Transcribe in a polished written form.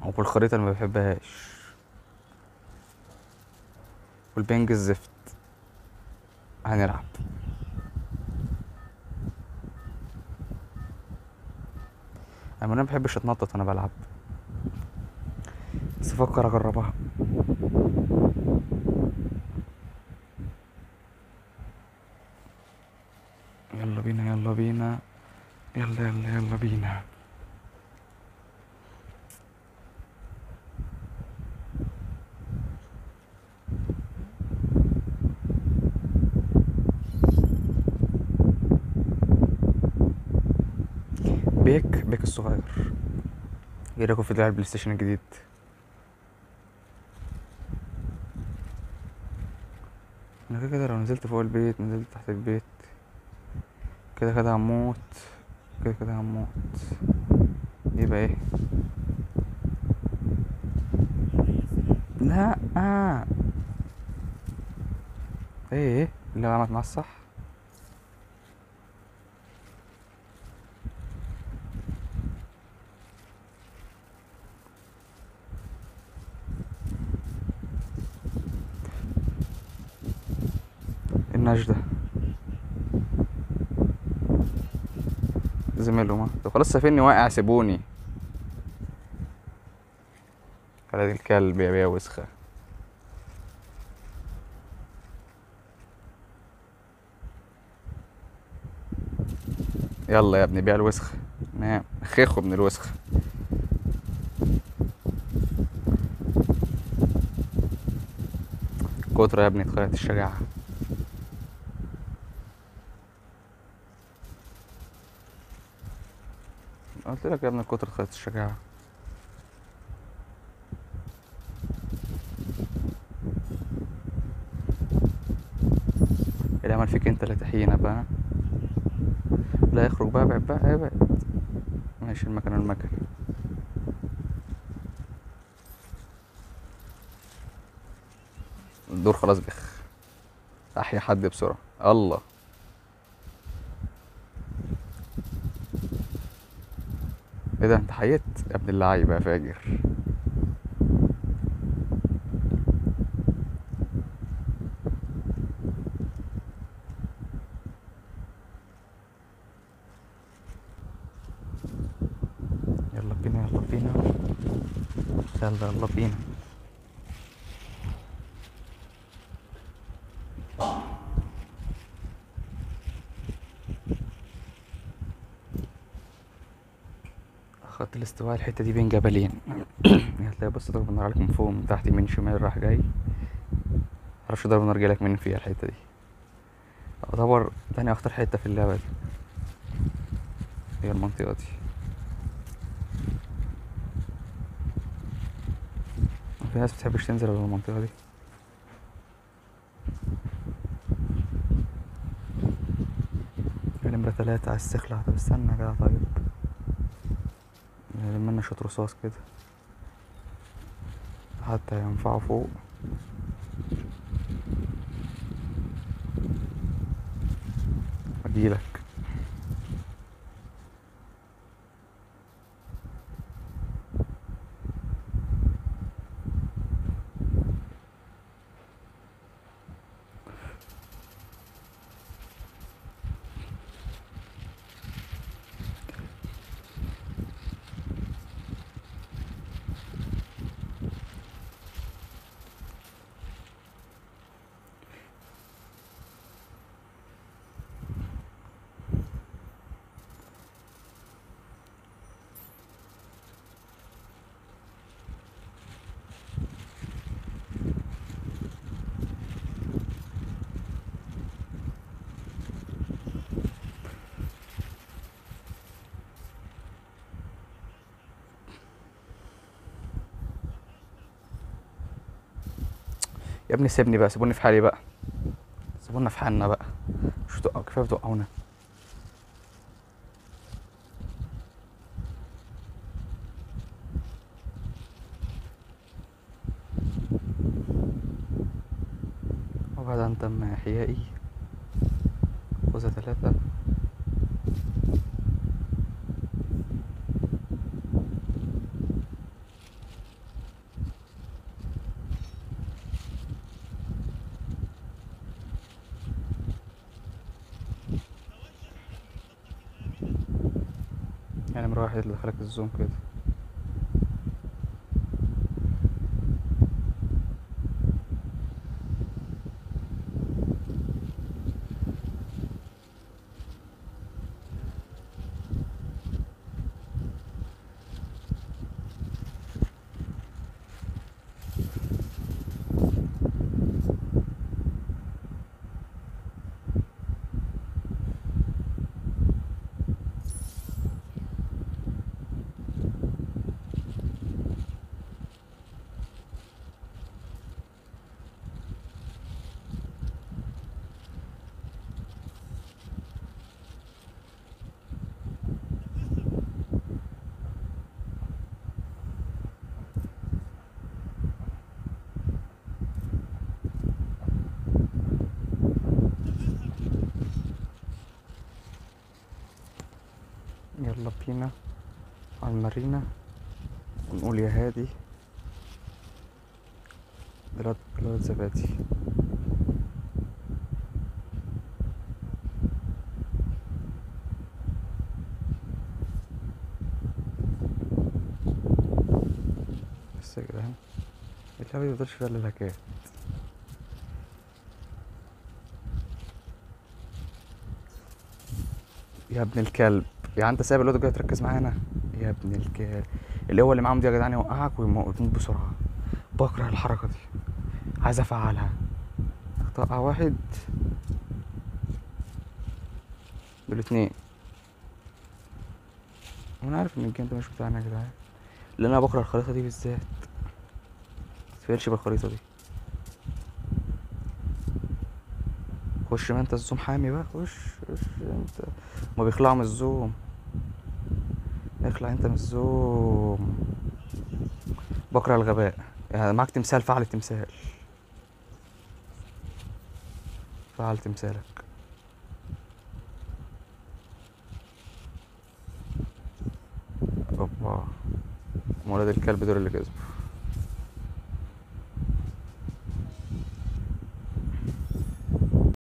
وبالخريطة اللي ما بحبهاش وال ping الزفت. هنلعب. انا ما بحبش اتنطط وانا بلعب، بس افكر اجربها. يلا بينا يلا بينا يلا يلا يلا بينا. بيك بيك الصغير، ايه رايكم في دراع البلاي ستيشن الجديد؟ انا كده كده لو نزلت فوق البيت، نزلت تحت البيت، كده كده هموت، كده كده هموت. يبقى ايه؟ لا ايه اللي عملت معاه الصح؟ النجدة زميله ما طب خلاص سافرني واقع، سيبوني. خلي الكلب يا بيه وسخة. يلا يا ابني بيع الوسخة، نعم خيخو ابن الوسخة. كترة يا ابني اتخلقت الشجاعة. قلت لك يا ابن الكترة اتخلقت الشجاعة. اللي عمل فيك انت اللي تحيينا بقى. لا يخرج بقى، ابعد بقى ابعد. ماشي المكان المكان. الدور خلاص بخ. احيا حد بسرعة. الله ايه ده، انت حييت يا ابن اللعيبة يا فاجر. يلا بينا يلا بينا يلا يلا بينا. خط الاستواء الحتة دي بين جبلين. هتلاقي بص ضرب النار عليك من فوق من تحت يمين شمال راح جاي، معرفش ضرب النار جايلك منين فيها. الحتة دي يعتبر تاني اخطر حتة في اللعبة دي، هي المنطقة دي. في ناس مبتحبش تنزل على المنطقة دي. نمرة 3 عايز تخلع؟ طب استنى كده، طيب لما شوط رصاص كده حتى ينفعوا فوق. اجيلك. يا ابني سيبني بقى، سيبوني في حالي بقى، سيبونا في حالنا بقى، مش تقع كفاية بتوقعونا. وبعد ان تم احيائي خوذة 3. يعني نمرة واحد اللي دخلك ال zone كده. يلا بينا على المارينا ونقول يا هادي. دلوقتي زبادي. بس يا جدعان اللعبة دي مبيفضلش فيها إلا الهكات. يا ابن الكلب، يعني انت سايب الواد جاي تركز معانا يا ابن الكلب. اللي هو اللي معاهم دي يا جدعان يوقعك ويموت بسرعة. بكره الحركة دي، عايز افعلها. اقطع واحد، دول اتنين. وانا عارف ان ال game ده مش بتاعنا يا جدعان، لان انا بكره الخريطة دي بالذات. متفعلش بالخريطة دي. خش ما انت ال zone حامي بقى، خش خش انت. ما بيخلعوا من ال zone، اخلع انت من ال zone. بكره الغباء. يعني معاك تمثال، فعل التمثال، فعل تمثالك. اوبا، ولاد الكلب دول اللي كسبوا.